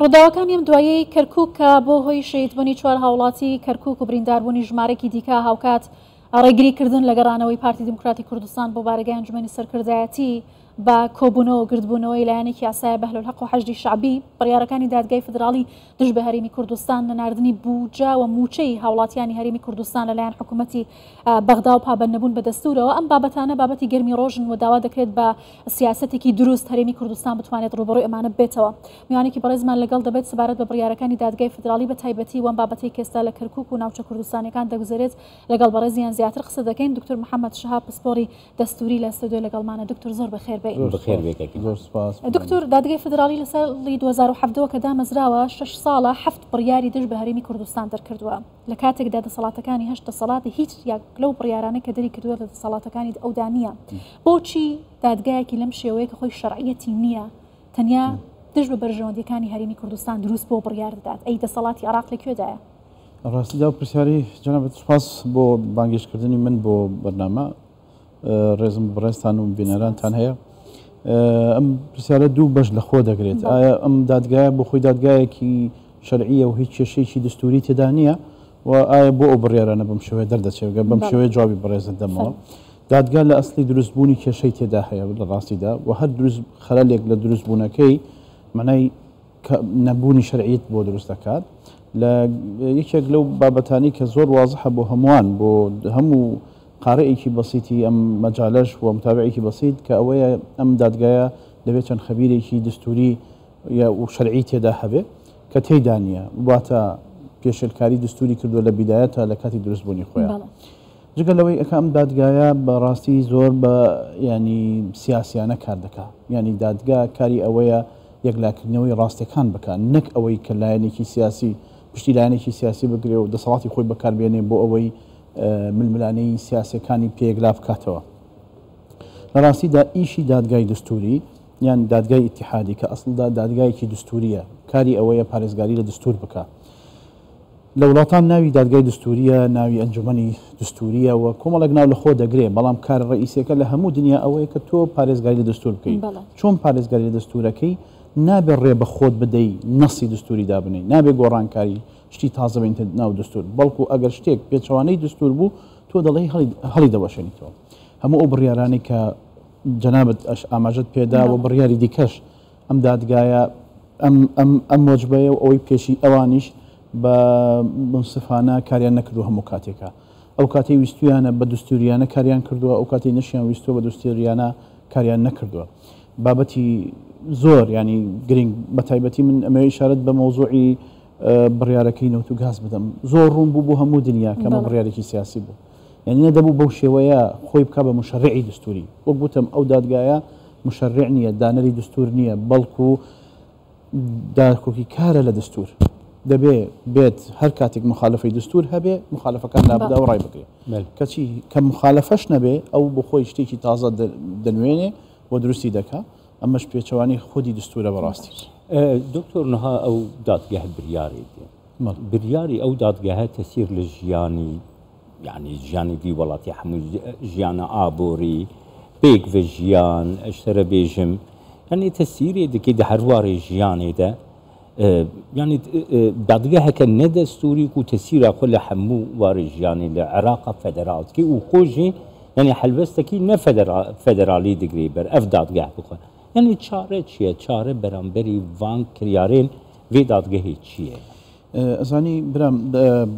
ڕووداوەکانی ئەم دواییەی کەرکووک کە بۆ هۆی شەهیدبوونی چوار هاوڵاتی کەرکووک و برینداربوونی ژمارەیەکی دیکە هاوکات ڕێگریکردن لە گەڕانەوەی پارتی دیموکراتی کوردستان بۆ بارەگای ئەنجومەنی سەرکردایەتی بە کۆبوونەوە و گردبوونەوەی لایەنێکی عەسایب ئەهلولحەق و حەشدی شەعبی بڕیارەکانی دادگای فیدراڵی دژ بە هەرێمی کوردستان نەناردنی بوجە و مووچەی هاوڵاتیانی هەرێمی کوردستان لەلایەن حکوومەتی بەغدا و پابەندنەبوون بە دەستوورەوە ئەم بابەتانە بابەتی گەرمی ڕۆژن و داوا دەکرێت بە سیاسەتێکی دروست هەرێمی کوردستان بتوانێت ڕووبەڕووی ئەمانە ببێتەوە. میوانێکی بەڕێزمان لەگەڵ دەبێت سەبارەت بە بڕیارەکانی دادگای فیدراڵی بە تایبەتی و ئەم بابەتەی کە ئێستا لە کەرکووک و ناوچە کوردستانیەکان دەگوزەرێت لەگەڵ بەڕێزیان زیاتر قسە دەکەین. دکتۆر محەمەد شەهاب پسپۆڕی دەستووری لە ستۆدیۆ لەگەڵمانە. دکتۆر زۆر بەخێر بێی. بەخێر بێی کاک زۆر سوپاس. دکتۆر دادگای فیدراڵی لە ساڵی 2017 ەوە کە دامەزراوە شەش ساڵە حەفت بڕیاری دژ بە هەرێمی کوردستان دەرکردووە. لە کاتێکدا دەسەڵاتەکانی هەشت دەسەڵاتی هیچ یەک لەو بڕیارانەی کە دەری کردووە لە دەسەڵاتەکانی ئەودا نییە. بۆچی دادگایەکی لەم شێوەیە کە خۆی شەرعیەتی نییە تەنیا دژ بە بەرژەوەندیەکانی هەرێمی کوردستان دروست بۆ بڕیار دەدات؟ ئەی دەسەڵاتی عێراق لە کوێدایە؟ ڕاستیدا ئەو پرسیارەی جەنابت سوپاس بۆ بانگێشتکردنی من بۆ بەرنامە. ڕێزم بە بەڕێزتان و بینەرانتان هەیە. ئەم پرسیارە دوو بەش لە خۆ دەگرێت. ئایا ئەم دادگایە بۆ خۆی دادگایەکی شەرعیە و هیچ کێشەیەکی دەستوری تێدا نییە و ئایا بۆ ئەو بڕیارانە بەم شێوەیە دەردەچێت؟ گەر بەم شێوەیە جوابی بەڕێزت دەمەوە. دادگا لە ئەسڵی دروستبوونی کێشەی تێدا هەیە لە ڕاستیدا و هەر دروست خەلەلێک لە دروستبوونەکەی مانای کە نەبوونی شەرعیەت بۆ دروست دەکات. لە یەکێک لەو بابەتانەی کە زۆر وازحە بۆ هەمووان بۆ هەموو قارئێکی بەسیتی ئەم مەجالەش و متابعێکی بەسیت کە ئەوەیە ئەم دادگایە دەبێت چەند خەبیرێکی دستوری و شەرعی تێدا هەبێ کە تێیدا نییە واتە پێشێلکاری دستوری کردووە لە بیدایەتە لە کاتی دروستبوونی خۆیان. جگە لەوەی ئەکە ئەم دادگایە بە ڕاستی زۆر بە ینی سیاسیانە کار دەکا ینی دادگا کاری ئەوەیە یەکلاکردنەوەی ڕاستەکان بکە نەک ئەوەی کە لایەنێکی سیاسی پشتی لایەنێکی سیاسی بگرێ و دەسەڵاتی خۆی بەکاربێنێ بۆ ئەوەی ململانێی سیاسیەکانی پێ یەکلا بکاتەوە. لە ڕاستیدا ئیشی دادگای دستوری یان دادگای ئیتیحادی کە ئەسڵدا دادگایەکی دستوریە کاری ئەوەیە پارێزگاری لە دستور بکا. لە وڵاتان ناوی دادگای دستوریە، ناوی ئەنجومەنی دستوریە و کۆمەڵێک ناو لە خۆ دەگرێ، بەڵام کارە ڕەئیسیەکە لە هەموو دنیا ئەوەیە کە تۆ پارێزگاری لە دستور بکەی. چۆن پارێزگاری لە دستورەکەی؟ نابێ ڕێ بە خۆت بدەی نەسی دستوری دابنێی، نابێ گۆڕانکاری شتی تازە بێنیتە ناو دستور، بەڵکو ئەگەر شتێک پێچەوانەی دستور بوو تۆ دەڵێی هەڵی دەوەشێنیتەوە. هەموو ئەو بڕیارانەی کە جەنابت ئاماژەت پێدا و بڕیاری دیکەش ئەم دادگایە ئەم ئەم ئەم وەجبەیە و ئەوەی پێشی ئەوانیش بە مونسفانە کاریان نەکردووە هەموو کاتێکە ئەو کاتەی ویستویانە بە دستوریانە کاریان کردووە ئەو کاتەی نەشیان ویستووە بە دستوریانە کاریان نەکردووە. بابەتی زۆر ینی گرنگ بە تایبەتی من ئەمەوێ ئیشارەت بە مەوزوعی بڕیارەکەی نەوت و گاز بدەم زۆر ڕوون بوو بۆ هەموو دنیا کە ئەمە بڕیارێکی سیاسی بوو یعنی نەدەبوو بەو شێوەیە خۆی بکا بە مشەرعی دستوری وەک گوتم ئەو دادگایە مشەرع نییە دانەری دستور نییە بەڵکو داکۆکی کارە لە دستور دەبێ بێت هەر کاتێک مخالفەی دستور هەبێ مخالفەکان لابدا و ڕای بگرێ کەچی کە مخالفەش نەبێ ئەو بۆ خۆی شتێکی تازە دەنوێنێ و دروستی دەکا ئەمەش پێچەوانەی خودی دستورە بەڕاستی. دکتۆر نها ئەو دادگەه بریارێ دێ بریاری ئەو دادگەهە تەسیر لە ژیانی یعنی ژیانی ڤی وڵاتی هەموو ژیانە ئابووری پێکڤ ژیان ئەشتەرە بێژم یعنی تەسیرێ دکێ دە هەروارێ ژیانێ دە یعنی دادگەهەکە نەدەستوری و تەسیرا خۆ لە هەموو وارێ ژیانی لە عێراقا فەدەراڵ دکێ و خۆژی یعنی هەلوێستەکی نە فەدەرالی دگرێ بەر ئەف دادگاه بخۆ یعنی چارە چییە چارە بەرامبەری ڤان کریارێن ڤێ دادگەهێ چییە؟ ئەزانی برام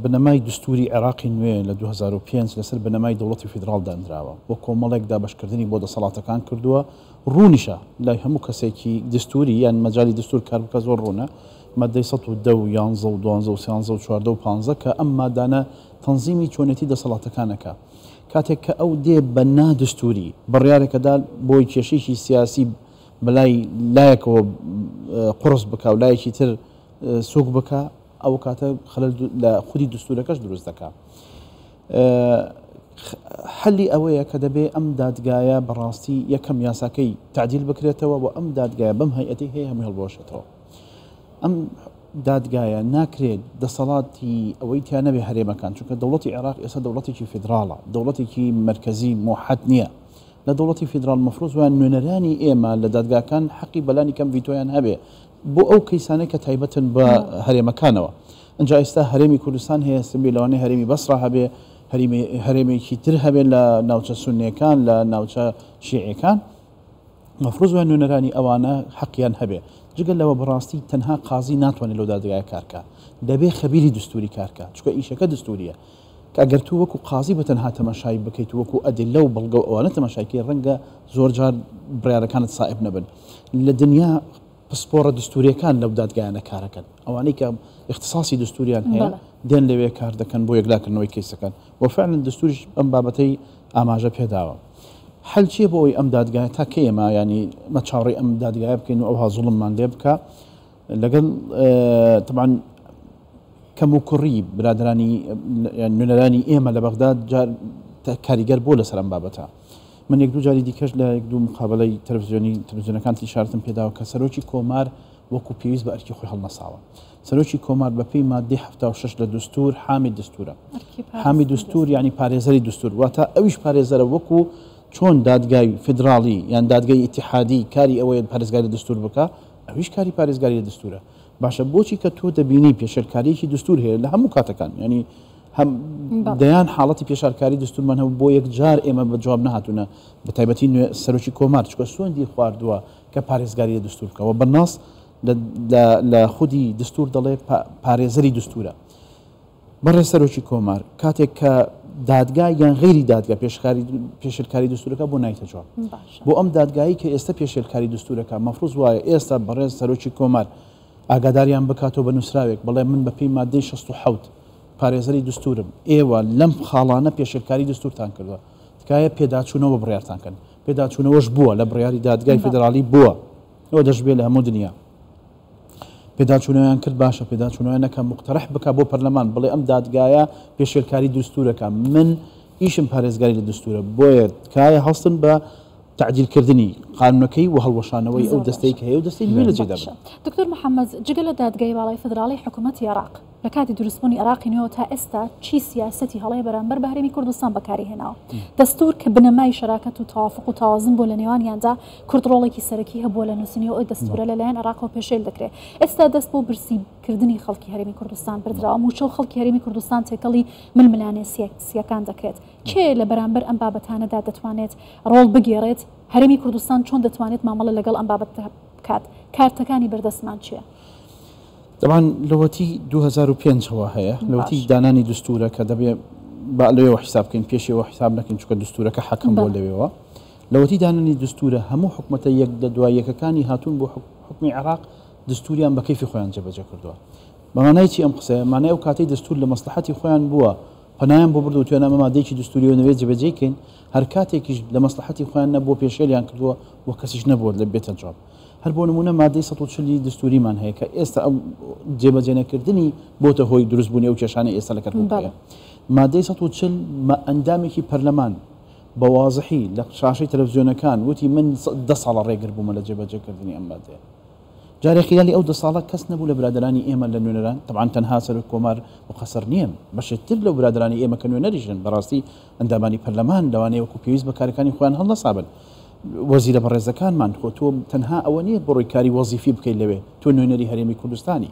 بنەمای دستوری عێراقی نوێ لە 2005 لەسەر بنەمای دەوڵەتی فیدراڵ دانراوە و کۆمەڵێک دابەشکردنی بۆ دەسەڵاتەکان کردووە ڕوونیشە لای هەموو کەسێکی دستوری یان مەجالی دستور کار بکە زۆر ڕوونە مادەی 110 و 11 و 12 و 13 و 14 و 15 کە ئەم مادانە تەنزیمی چۆنێتی دەسەڵاتەکان ئەکا کاتێک کە ئەو دێ بە نادستوری بڕیارێک ئەدا بۆی کێشەیەکی سیاسی بەلای لایەکەوە قوڕس بکا و لایەکی تر سوک بکا ئەو کاتە خەلەل لە خودی دستورەکەش دروست دەکا. حەلی ئەوەیە کە دەبێ ئەم دادگایە بەڕاستی یەکەم یاساکەی تعدیل بکرێتەوە و ئەم دادگایە بەم هەیئەتەی هەیە هەمووی هەڵبوەشێتەوە. ئەم دادگایە ناکرێت دەسەڵاتی ئەوەی تیا نەبێ هەرێمەکان چونکە دەوڵەتی عێراق ئێستا دەوڵەتێکی فیدراڵە دەوڵەتێکی مەرکەزی موحەد نییە لە دەوڵەتی فیدراڵ مەفروز وایە نوێنەرانی ئێمە لە دادگاکان حەقی بەلانی کەم ڤیتۆیان هەبێ. بۆ ئەو کەیسانەی کە تایبەتن بە هەرێمەکانەوە. ئنجا ئێستا هەرێمی کوردستان هەیە، سبی لەوانەیە هەرێمی بەسڕە هەبێ، هەرێمێکی تر هەبێ لە ناوچە سوننیەکان، لە ناوچە شیعیەکان. مەفروز وایە نوێنەرانی ئەوانە حەقیان هەبێ. جگە لەوە بەڕاستی تەنها قازی ناتوانێت لەو دادگایە کار کا. دەبێ خەبیری دستوری کار کا، چونکە ئیشەکە دستوریە. کە ئەگەر تۆ وەکو قازی بە تەنها تەماشای بکەیت و وەکو ئەدللە و بەڵگە و ئەوانە تەماشای کەی ڕەنگە زۆر جار بڕیارەکانت سائب نەبن. لە دنیا پسپۆڕە دستوریەکان لەو دادگایانە کارەکەن. ئەوانەی کە ئیختساسی دستوریان هەیە دێن لەوێ کار دەکەن بۆ یەکلاکردنەوەی کەیسەکان. وە فعلا دستوریش ئەم بابەتەی ئاماژە پێداوە. حەل چیە بۆ ئەوەی ئەم دادگایە تا کەی ئێمە یانی مە چاوەڕێی ئەم دادگایە بکەین و ئەوها زوڵممان لێ بکا لەگەڵ تەبعەن کەم و کوڕی برادرانی نوێنەرانی ئێمە لە بەغداد جار کاریگەر بۆ لەسەر ئەم بابەتە من یەک دوو جاری دیکەش لە یەک دوو مقابلەی تەلەفزیۆنی تەلەفزیۆنەکان ئیشارەتم پێداوە کە سەرۆکی کۆمار وەکو پێویست بە ئەرکی خۆی هەڵنەساوە. سەرۆکی کۆمار بە پێی ماددەی 76 لە دستور حامی دستورە. حامی دستور یعنی پارێزەری دستور واتە ئەویش پارێزەرە وەکو چۆن دادگای فیدراڵی یان دادگای ئیتیحادی کاری ئەوەیە پارێزگاری لە دستور بکا ئەویش کاری پارێزگاری لە دستورە. باشە بۆچی کە تۆ دەبینی پێشێلکاریەکی دستور هەیە لە هەموو کاتەکان یعنی هەم دەیان حاڵەتی پێشارکاری دستورمان هەبوو بۆ یەکجار ئێمە بە جواب نەهاتوونە بە تایبەتی نوێ سەرۆکی کۆمار چکە سوێندی خواردووە کە پارێزگاری لە دستور بکە و بە ناس لە خودی دستور دەڵێ پارێزەری دستورە. بەڕێز سەرۆکی کۆمار کاتێک کە دادگا یان غەیری دادگا پێشێلکاری دستورەکە بۆ نایتە جواب بۆ ئەم دادگایی کە ئێستا پێشێلکاری دستورەکە مەفروز وایە ئێستا بەڕێز سەرۆکی کۆمار ئاگاداریان بکاتەوە بە نووسراوێک بڵێ من بەپێی مادەی 67 پارێزەری دستورم ئێوە لەم خاڵانە پێشێلکاری دستورتان کردووە تکایە پێداچوونەوە بڕیارتان کەن پێداچوونەوەش بووە لە بڕیاری دادگای فیدراڵی بووە ئەوە دەشبێ لە هەموو دنیا پێداچوونەوەیان کرد باشە پێداچوونەوە نەکە مقتەرح بکە بۆ پەرلەمان بڵێ ئەم دادگایە پێشێلکاری دستورەکە من ئیشم پارێزگاری لە دستورە بۆیە تکایە هەڵسن بە تعدیلکردنی قانونەکەی و هەڵوەشانەوەی ئەو دەستەی کە هەیە و دەستەی نوێ لە جێدا بن. دکتۆر محەممەد جگە لە دادگای باڵای فیدراڵی حکوومەتی عێراق لە کاتی دروستبوونی عێراقی نوێوە تا ئێستا چی سیاسەتی هەڵەیە بەرامبەر بە هەرێمی کوردستان بەکاری هێناوە؟ دەستوور کە بنەمای شەراکەت و تەوافق و تەوازن بووە لە نێوانیاندا، کورد ڕۆڵێکی سەرەکی هەبووە لە نووسینی ئەو دەستوورە لەلایەن عێراقەوە پێشێل دەکرێت. ئێستا دەست بۆ برسی کردنی خەڵکی هەرێمی کوردستان بردراوە، مووچە و خەڵکی هەرێمی کوردستان تێکەڵی ململانێ سیاسییەکان دەکرێت. کێ لە بەرامبەر ئەم بابەتانەدا دەتوانێت ڕۆڵ بگێڕێت؟ هەرێمی کوردستان چۆن دەتوانێت مامەڵە لەگەڵ ئەم بابەتە بکات؟ کارتەکانی بەردەستمان چییە؟ تەبعەن لەوەتی 2005 ەوە هەیە لەوەتی دانانی دستورە کە دەبێ با لەوێوە حیساب بکەین پێشەوە حیساب نەکەین چونکە دستورەکە حەکەم بۆ لەوێوە لەوەتی دانانی دستورە هەموو حکومەتە یەک لە دوای یەکەکانی هاتوون بۆ حکومی عێراق دستوریان بە کەیفی خۆیان جێبەجێ کردووە بەمانای چی ئەم قسەیە مانای ئەو کاتەی دستور لە مەسلحەتی خۆیان بووە پەنایان بۆ برد و توێنە ئەمە مادەیەکی دستوریەوە نەوێت جێبەجێی کەین هەر کاتێکیش لە مەسلحەتی خۆیان نەبووە پێشێلیان کردووە و کەسیش نەبووە لە بێتە جواب هەر بۆ نموونە مادەی 140 ی دستووریمان هەیە کە ئێستا ئەو جێبەجێنەکردنی بۆتە هۆی دروستبوونی ئەو کێشانەی ئێستا لە کەرکووک هەیە. مادەی 140 ئەندامێکی پەرلەمان بە وازحی لە شاشەی تەلەفزیۆنەکان وتی من دە ساڵە ڕێگر بوومە لە جێبەجێکردنی ئەم مادەیە. جارێ خیلالی ئەو دە ساڵە کەس نەبوو لە برادەرانی ئێمە لە نوێنەران، تەبعەن تەنها سەرۆک کۆمار موقەسەر نییە، بەشێ تر لەو برادەرانی ئێمە کە نوێنەریشن بەڕاستی ئەندامانی پەرلەمان لەوانەیە وەکو پێویست بە کارەکانی خۆیان هەڵنەسابن. وەزیرە بەڕێزەکانمان خۆ تۆ تەنها ئەوە نییە بڕۆی کاری وەزیفی بکەیت لەوێ تۆ نوێنەری هەرێمی کوردستانی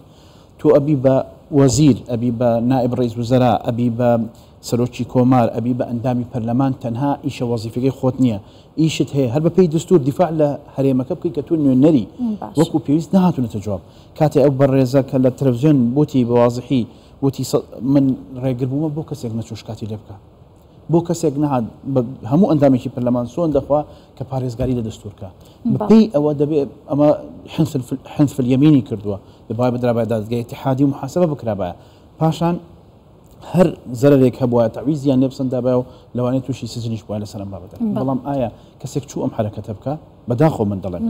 تۆ ئەبی بە وەزیر ئەبی بە نائب ڕئیس وزەرا ئەبی بە سەرۆکی کۆمار ئەبی بە ئەندامی پەرلەمان تەنها ئیشە وەزیفەکەی خۆت نییە ئیشت هەیە هەر بەپێی دستور دیفاع لە هەرێمەکە بکەیت کە تۆ نوێنەری وەکو پێویست نەهاتونەتە جواب کاتێ ئەو بەڕێزە کە لە تەلەفزیۆن بوتی بە وازحی وتی من ڕێگر بوومە بۆ کەسێک نەچوو شکاتی لێ بکە بۆ کەسێک نەهات هەموو ئەندامێکی پەرلەمان سۆن دەخوا کە پارێزگاری لە دەستور کە بەپێی ئەوە دەبێ ئەمە حنف الیمینی کردووە دەبای بدرابای دادگای اتحادی و محاسبە بکرابایە پاشان هەر زەرێک هەبووە تەعویزیان لێ بسەندابایە و لەوانەیە تووشی سجنیش بووە لەسەر ئەم بابەتە بەڵام ئایا کەسێک چوو ئەم حرەکەتە بکە بەداخۆ من دەڵێم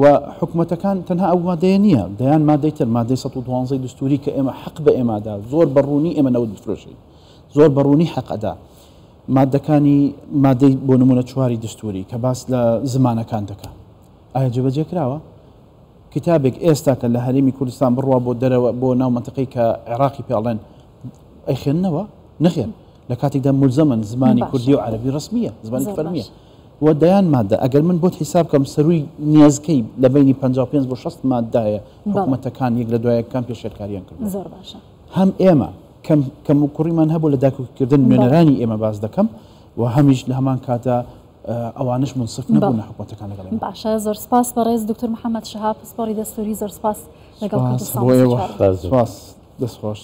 و حکومەتەکان تەنها ئەو مادەیە نییە دەیان مادەی تر مادەی 112 دستوری کە ئێمە حەق بە ئێمادا زۆر بەڕوونی ئێمە نەوت بفرۆشین زۆر بە ڕوونی حەق ئەدا مادەکانی مادەی بۆ نمونە چواری دستوری کە باس لە زمانەکان دەکا ئایا جێبەجێ کراوە؟ کتابێک ئێستا کە لە هەرێمی کوردستان بڕوا بۆ دەرەوە بۆ ناو مەنتقەی کە عێراقی پێ ئەڵێن ئەیخوێننەوە؟ نەخێر لە کاتێکدا ملزەمن زمانی کوردی و عەرەبی ڕەسمیە زمانی فەرمیە. و دەیان مادە ئەگەر من بۆت حیساب کەم سەرووی نێزکەی لە بەینی 55 بۆ 60 مادە هەیە حکوومەتەکان یەک لە دوای یەکەکان پێشێلکاریان کردووە. زۆر باشە. هەم ئێمە کەم کەم و کوڕیمان هەبوو لە داکۆکیکردن نوێنەرانی ئێمە باس دەکەم و هەمیش لە هەمان کاتدا ئەوانش منصف نەبوون لە حکوومەتەکان لەگەڵ ئێمە. باشە زۆر سپاس بەڕێز دکتۆر محەممەد شەهاب پسپۆڕی دەستووری زۆر سپاس لەگەڵ سپاس کوردستان بۆ ئێوە. سپاس. سپاس دەست خۆش.